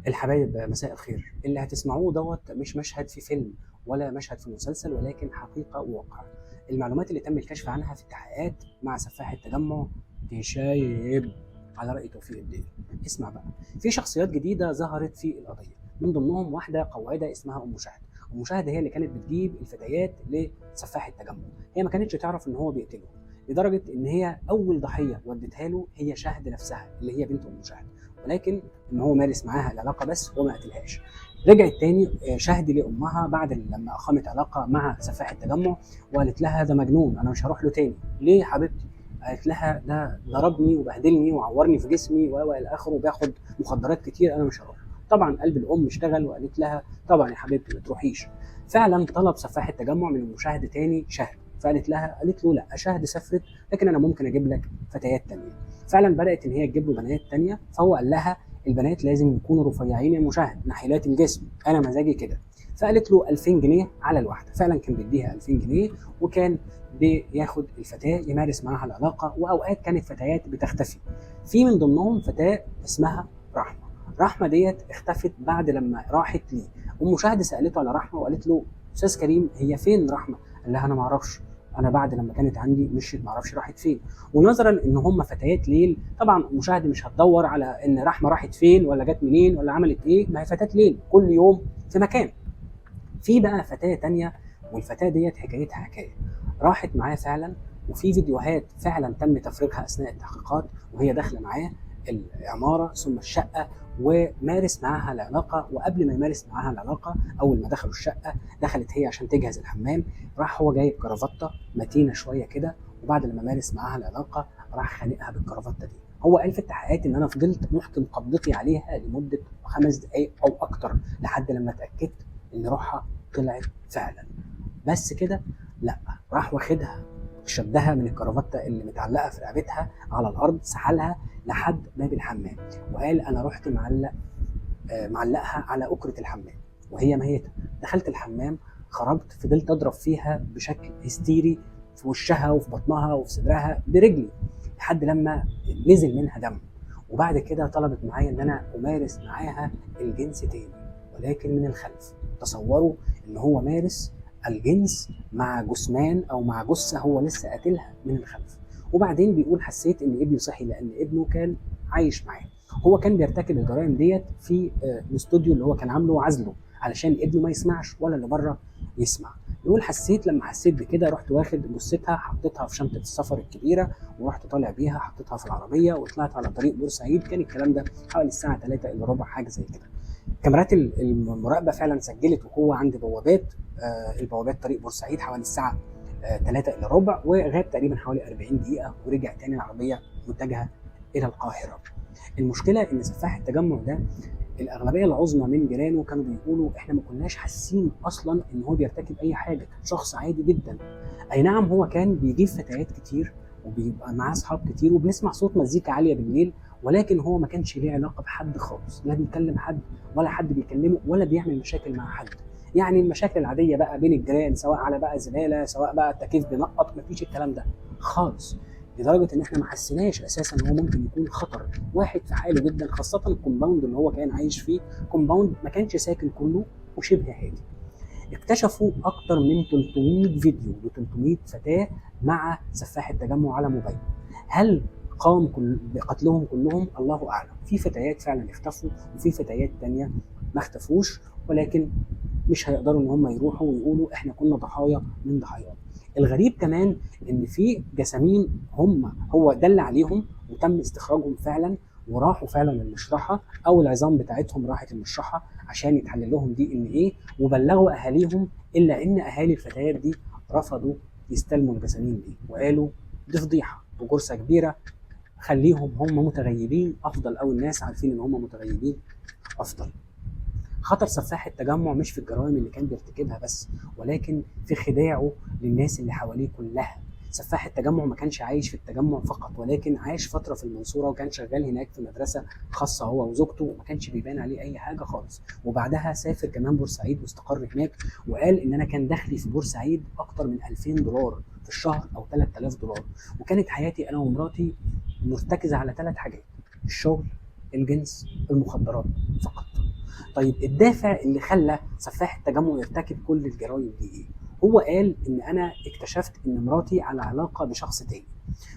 الحبايب، مساء الخير. اللي هتسمعوه دوت مش مشهد في فيلم ولا مشهد في مسلسل، ولكن حقيقة وواقع. المعلومات اللي تم الكشف عنها في التحقيقات مع سفاح التجمع تشايب على رأي توفيق الدين. اسمع بقى، في شخصيات جديدة ظهرت في القضية، من ضمنهم واحدة قواعدة اسمها أم شهد. أم شهد هي اللي كانت بتجيب الفتيات لسفاح التجمع. هي ما كانتش تعرف إن هو بيقتلهم، لدرجة إن هي أول ضحية ودتها له هي شهد نفسها اللي هي بنت أم شهد، ولكن ان هو مارس معاها العلاقة بس وما قتلهاش. رجعت تاني شهد لامها بعد لما اقامت علاقة مع سفاح التجمع، وقالت لها ده مجنون، انا مش هروح له تاني. ليه يا حبيبتي؟ قالت لها ده ضربني وبهدلني وعورني في جسمي والى اخره، وبياخد مخدرات كتير، انا مش هروح. طبعا قلب الام اشتغل وقالت لها طبعا يا حبيبتي ما تروحيش. فعلا طلب سفاح التجمع من المشاهد تاني شهد، فقالت لها، قالت له لا، شهد سافرت، لكن انا ممكن اجيب لك فتيات تانية. فعلا بدات ان هي تجيب له بنات تانية، فهو قال لها البنات لازم يكونوا رفيعين يا مشاهد، نحيلات الجسم، انا مزاجي كده. فقالت له 2000 جنيه على الواحدة. فعلا كان بيديها 2000 جنيه، وكان بياخد الفتاة يمارس معاها العلاقة، واوقات كانت فتيات بتختفي. في من ضمنهم فتاة اسمها رحمه. رحمه ديت اختفت بعد لما راحت ليه. ام شهد سالته على رحمه وقالت له استاذ كريم هي فين رحمه؟ قال لها انا ما اعرفش، انا بعد لما كانت عندي مشيت، ما اعرفش راحت فين. ونظرا ان هم فتيات ليل، طبعا مشاهد مش هتدور على ان رحمه راحت فين ولا جت منين ولا عملت ايه، ما هي فتاة ليل كل يوم في مكان. في بقى فتاة تانية، والفتاه ديت حكايتها حكاية، راحت معاه فعلا، وفي فيديوهات فعلا تم تفريغها اثناء التحقيقات وهي داخله معاه العمارة ثم الشقة، ومارس معاها العلاقة. وقبل ما يمارس معاها العلاقة، اول ما دخلوا الشقة دخلت هي عشان تجهز الحمام، راح هو جايب كرافته متينة شوية كده، وبعد لما مارس معاها العلاقة راح خانقها بالكرافته دي. هو قال في التحقيقات ان انا فضلت محكم قبضتي عليها لمدة 5 دقائق او اكتر لحد لما اتاكدت ان روحها طلعت فعلا. بس كده؟ لا، راح واخدها شدها من الكرافته اللي متعلقه في رقبتها على الارض، سحلها لحد باب الحمام، وقال انا رحت معلقها على أكرة الحمام وهي ميتة. دخلت الحمام، خرجت، فضلت اضرب فيها بشكل هستيري في وشها وفي بطنها وفي صدرها برجلي لحد لما نزل منها دم. وبعد كده طلبت معايا ان انا امارس معاها الجنس تاني، ولكن من الخلف. تصوروا ان هو مارس الجنس مع جثمان او مع جثة هو لسه قاتلها من الخلف. وبعدين بيقول حسيت ان ابني صحي، لان ابنه كان عايش معاه. هو كان بيرتكب الجرائم ديت في الاستوديو اللي هو كان عامله عزله علشان ابنه ما يسمعش ولا اللي بره يسمع. يقول حسيت لما حسيت بكده رحت واخد جثتها حطيتها في شنطه السفر الكبيرة، ورحت طالع بيها حطيتها في العربية وطلعت على طريق بورسعيد. كان الكلام ده حوالي الساعة 3 الا ربع حاجة زي كده. كاميرات المراقبة فعلا سجلت وهو عند بوابات البوابات طريق بورسعيد حوالي الساعة 3 الا ربع، وغاب تقريبا حوالي 40 دقيقة ورجع تاني العربية متجهة الى القاهرة. المشكلة ان سفاح التجمع ده الاغلبية العظمى من جيرانه كانوا بيقولوا احنا ما كناش حاسين اصلا ان هو بيرتكب اي حاجة، كان شخص عادي جدا. اي نعم هو كان بيجيب فتيات كتير وبيبقى معاه اصحاب كتير وبنسمع صوت مزيكا عالية بالليل، ولكن هو ما كانش ليه علاقة بحد خالص، لا بيكلم حد ولا حد بيكلمه ولا بيعمل مشاكل مع حد. يعني المشاكل العادية بقى بين الجيران، سواء على بقى زبالة، سواء بقى التكييف بينقط، مفيش الكلام ده خالص. لدرجة ان احنا ما حسيناش اساسا ان هو ممكن يكون خطر. واحد في حاله جدا، خاصة ال compound اللي هو كان عايش فيه، compound ما كانش ساكن كله وشبه هادي. اكتشفوا اكتر من 300 فيديو ل 300 فتاة مع سفاح التجمع على موبايله. هل قام بقتلهم كلهم؟ الله اعلم. في فتيات فعلا اختفوا وفي فتيات تانية ما اختفوش، ولكن مش هيقدروا ان هم يروحوا ويقولوا احنا كنا ضحايا من ضحايا. الغريب كمان ان في جسامين هم هو دل عليهم وتم استخراجهم فعلا، وراحوا فعلا المشرحه، او العظام بتاعتهم راحت المشرحه عشان يتحلل لهم DNA، وبلغوا اهاليهم. الا ان اهالي الفتيات دي رفضوا يستلموا الجسامين دي، وقالوا دي فضيحة وجرثه كبيرة، خليهم هم متغيبين افضل، او الناس عارفين ان هم متغيبين افضل. خطر سفاح التجمع مش في الجرائم اللي كان بيرتكبها بس، ولكن في خداعة للناس اللي حواليه كلها. سفاح التجمع ما كانش عايش في التجمع فقط، ولكن عاش فترة في المنصورة وكان شغال هناك في مدرسة خاصة هو وزوجته، وما كانش بيبان عليه أي حاجة خالص. وبعدها سافر كمان بورسعيد واستقر هناك، وقال إن أنا كان دخلي في بورسعيد أكتر من $2000 في الشهر أو $3000، وكانت حياتي أنا ومراتي مرتكزة على 3 حاجات: الشغل، الجنس، المخدرات فقط. طيب الدافع اللي خلى سفاح التجمع يرتكب كل الجرائم دي ايه؟ هو قال ان انا اكتشفت ان مراتي على علاقة بشخص تاني،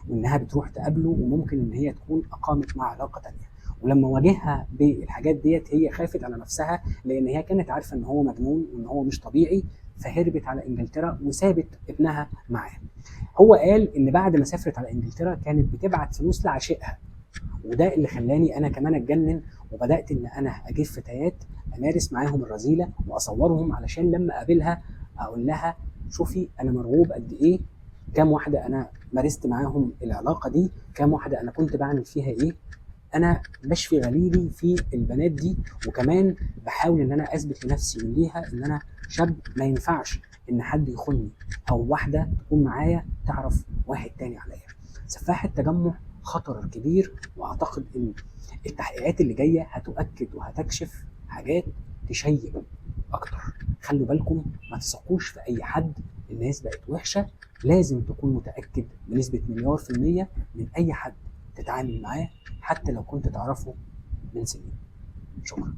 وانها بتروح تقابله، وممكن ان هي تكون اقامت مع علاقة تانية. ولما واجهها بالحاجات ديت هي خافت على نفسها، لان هي كانت عارفه ان هو مجنون وان هو مش طبيعي، فهربت على انجلترا وسابت ابنها معاه. هو قال ان بعد ما سافرت على انجلترا كانت بتبعت فلوس لعشيقها، وده اللي خلاني انا كمان اتجنن، وبدات ان انا اجيب فتيات امارس معاهم الرذيلة واصورهم، علشان لما اقابلها اقول لها شوفي انا مرغوب قد ايه، كام واحدة انا مارست معاهم العلاقة دي، كام واحدة انا كنت بعمل فيها ايه، انا بشفي غليلي في البنات دي، وكمان بحاول ان انا اثبت لنفسي وليها ان انا شاب ما ينفعش ان حد يخوني او واحدة تكون معايا تعرف واحد تاني عليا. سفاح التجمع خطر كبير، واعتقد ان التحقيقات اللي جاية هتؤكد وهتكشف حاجات تشيب اكتر. خلوا بالكم، ما تثقوش في اي حد، الناس بقت وحشة، لازم تكون متاكد بنسبة 1,000,000,000% من اي حد تتعامل معاه، حتى لو كنت تعرفه من سنين. شكرا.